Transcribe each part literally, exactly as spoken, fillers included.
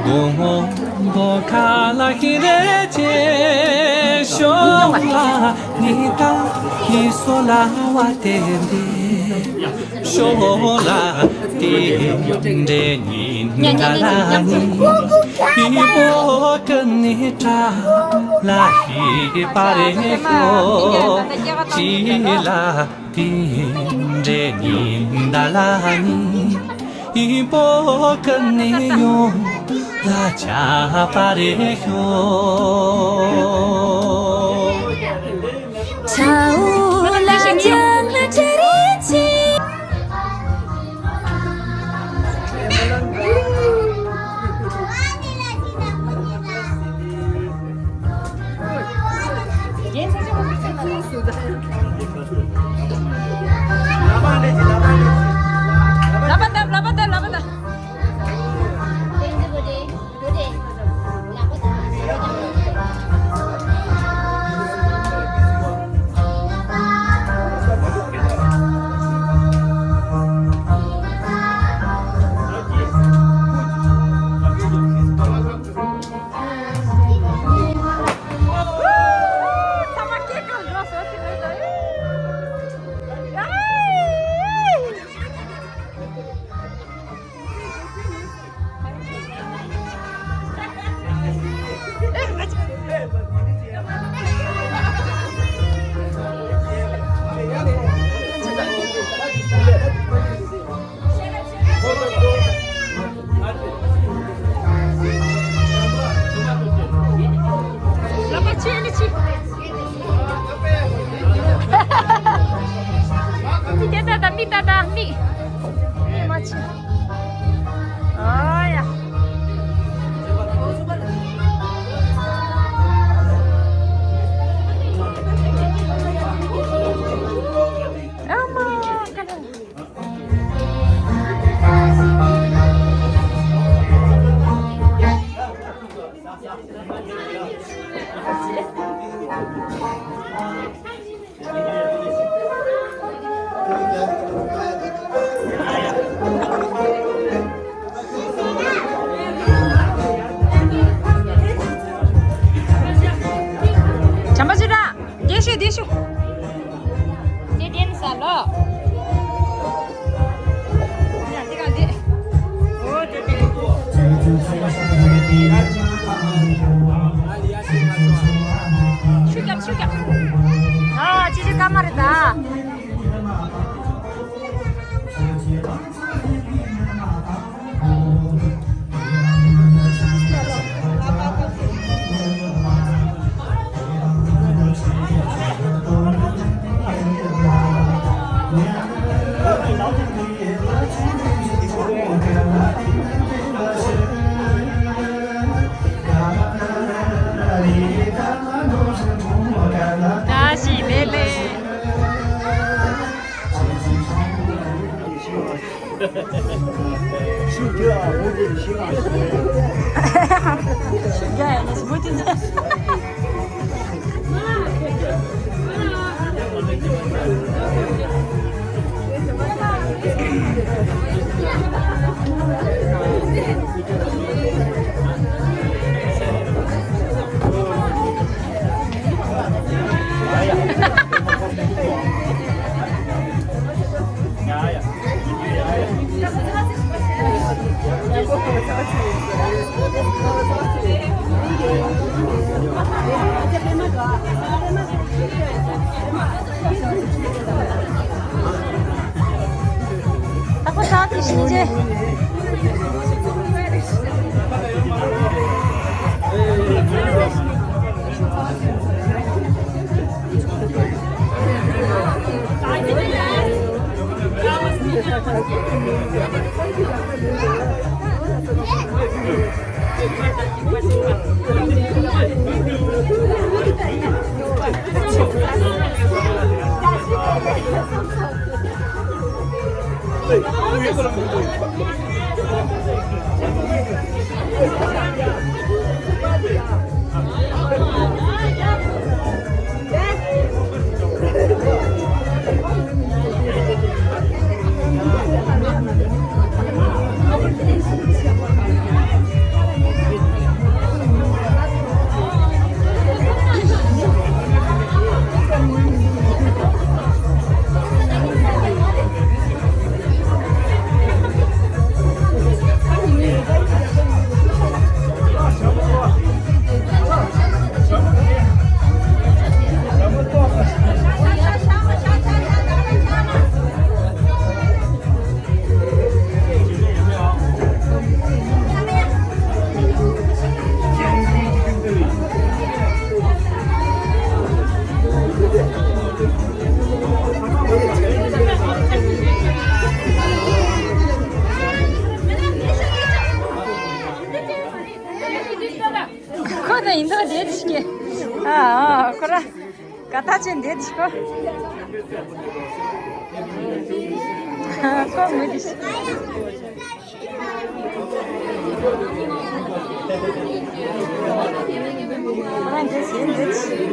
མགོན་པོ་ཁ་ལ་ཧི་རེ་ཆེ་ཤོ་ལ་ནི་ཏ་ནི་སོ་ལ་བ་ཏེ་འདི་ཤོ་ལ་ཏི་འདྲེ་ནི་ཏ་ལ་ནི་ཧི་པོ་ཀ་ནི་ཏྲ་ལ་ཧི་པ་རེ་ཤོ་ཅི་ལ། དེ་འདྲའི་ཉི་ཟླ་ལ་ནི་ཨི་པོ་ཀ་ནི་ཡོང་ལ་ཆ་པ་རེ་ཤོ། ཆའོ་ལ་ཅ་ལ་ཅ་རེ་ཆི། ལག་པ་ཕྱིས་ཨ་ནི་ཕྱིས། མི་ལྟ་ད་མི་ལྟ་ད་མི། མི་མ་ཕྱིས། ཨ་ཡ། ཨ་མ་ཀ་ལ། བྱམས་པ་ཆོས་གྲགས། དེ་ཤོད་དེ་ཤོད། དེ་དེ་ནི་ས་ལོ། ཡ་དེ་ག་དེ། འོ་དེ་དེ། ཤུ་རྒྱབ་ཤུ་རྒྱབ། ཨ་ཅི་ཅི་ཀ་མ་རེད་ད། བཀྲ་ཤིས་བདེ་ལེགས། ད་ཁོ་ཚང་གི་ཤིང་རྗེ། ཡིན་དོ་བསྡད་ཤིག་ཨ་ཨ་ཁོ་ར་ག་ད་ཅན་བསྡད་ཤིག་གོ་ཁོ་མི་བསྡད་ཤིག་ཁོ་རང་བསྡད་ཤིག་བསྡད་ཤིག་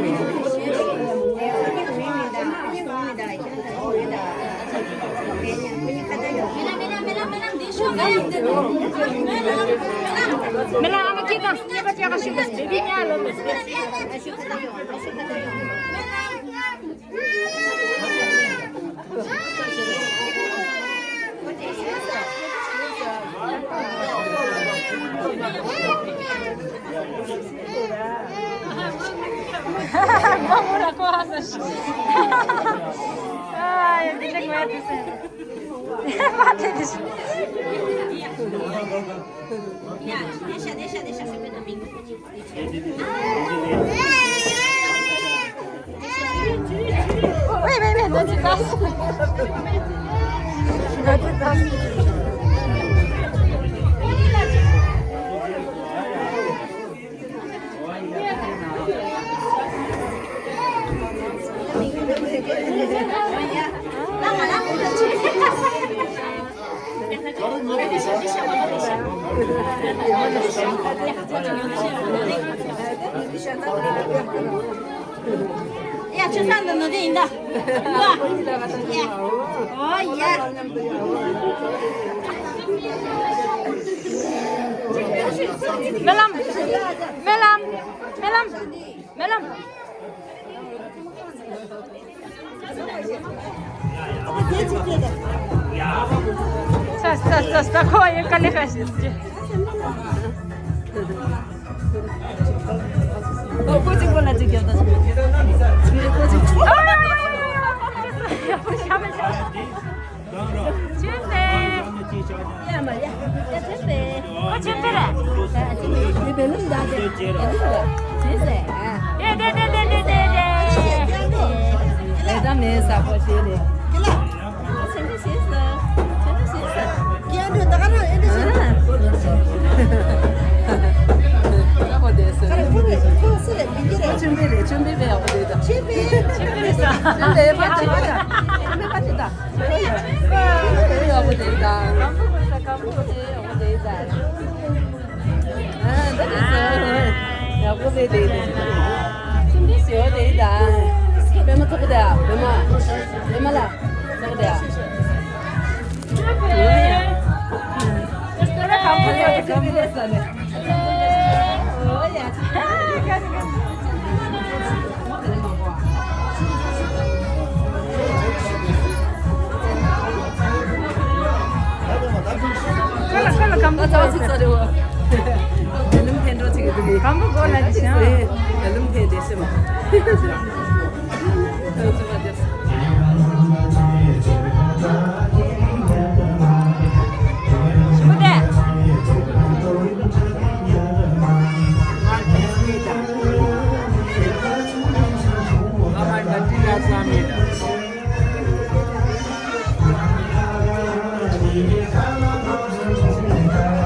ཡ་ཆུ་ས་འདི་ནོ་དེ་ཡིན་ད། ཡ། ཨོ་ཡ། སྨོན་ལམ། སྨོན་ལམ། སྨོན་ལམ། སྨོན་ལམ། ས་ས་ས་ས་ཁོ་ཡོད་ག་ནས་ཁ་ཤས་ཅི། ཨོ་ཁོ་ཅིག་ཁོ་ལ་ཅིག་རྒྱབ་ད་ཅིག་ཁོ་ཅིག་ཨ། ཆུ་ཚོད། ཡ་མ་ཡ། ཡ་ཆུ་ཚོད། ཨོ་ཆུ་ཚོད་རེད། ཨ་ཅི་ནི་དེ་བེ་ལུམ་ད་དེ་བེ་ལུམ་ད་ཆུ་ཚོད། དེ་དེ་དེ་དེ་དེ་དེ་དེ། ད་མེད་ས་ཁོ་ཤེས་རེད། ཆུ་ཚོད་ཤེས་སོ། ཆུ་ཚོད་ཤེས་སོ། ཀྱེ་འདྲ་ད་ག་རང་ཨེ་འདྲ་ཤེས། ཨ་ཧོ་དེ་སོ། ཁོ་སི་རེད་ཁོ་སི་རེད། ཆུན་པེ་རེད། ཆུན་པེ་བེ་ཨོ་དེ་ད། ཆུན་པེ་ཆུན་པེ་རེད་ས། ཆུན་པེ་ཕ་ཆུན་པེ་ད། ཆུན་པེ་ཕ་ཆུན་ད། ཡག་པོ་དེ་ད། སྐམ་པོ་དགོས་ས་སྐམ་པོ་དེ་ཡག་པོ་དེ་ད། ཨ་ད་དེ་ས། ཡག་པོ་དེ་དེ་དེ། ཅི་འདྲ་ཞིག་དེ་ད། པད་མ་ཚོགས་པ་དེ་པད་མ། པད་མ་ལ་ཚོགས་པ་དེ། ཨོ་ཡ། སྐམ་པོ་དེ་སྐམ་པོ་ས་ནས།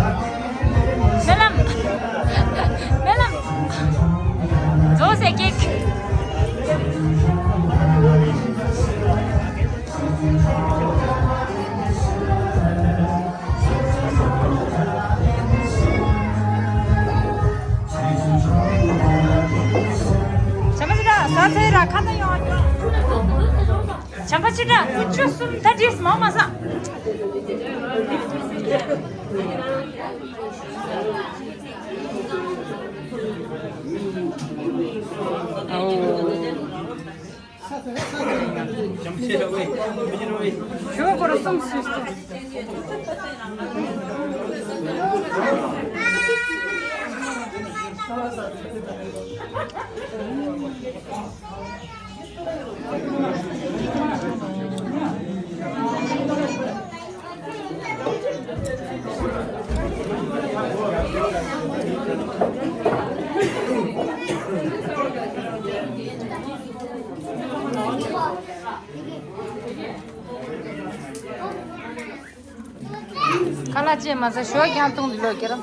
སྨོན་ལམ། སྨོན་ལམ། རྫོགས་སའི་ཀེག་བྱམས་པ་ཅི་འདྲ་ཟ་ཚེ་ར་ཁ་ན་ཡོང་། བྱམས་པ་ཅི་འདྲ་ཀུ་ཅོ་གསུམ་ད་བྲིས་མང་མ་ཟ། ཞོ་སྐོར་གསུམ་ཞིག་ཁ་ལག་ཅེས་མ་ཟ་ཞོ་རྐྱང་བཏུང་འདི་ལོ་ཀེ་རམ།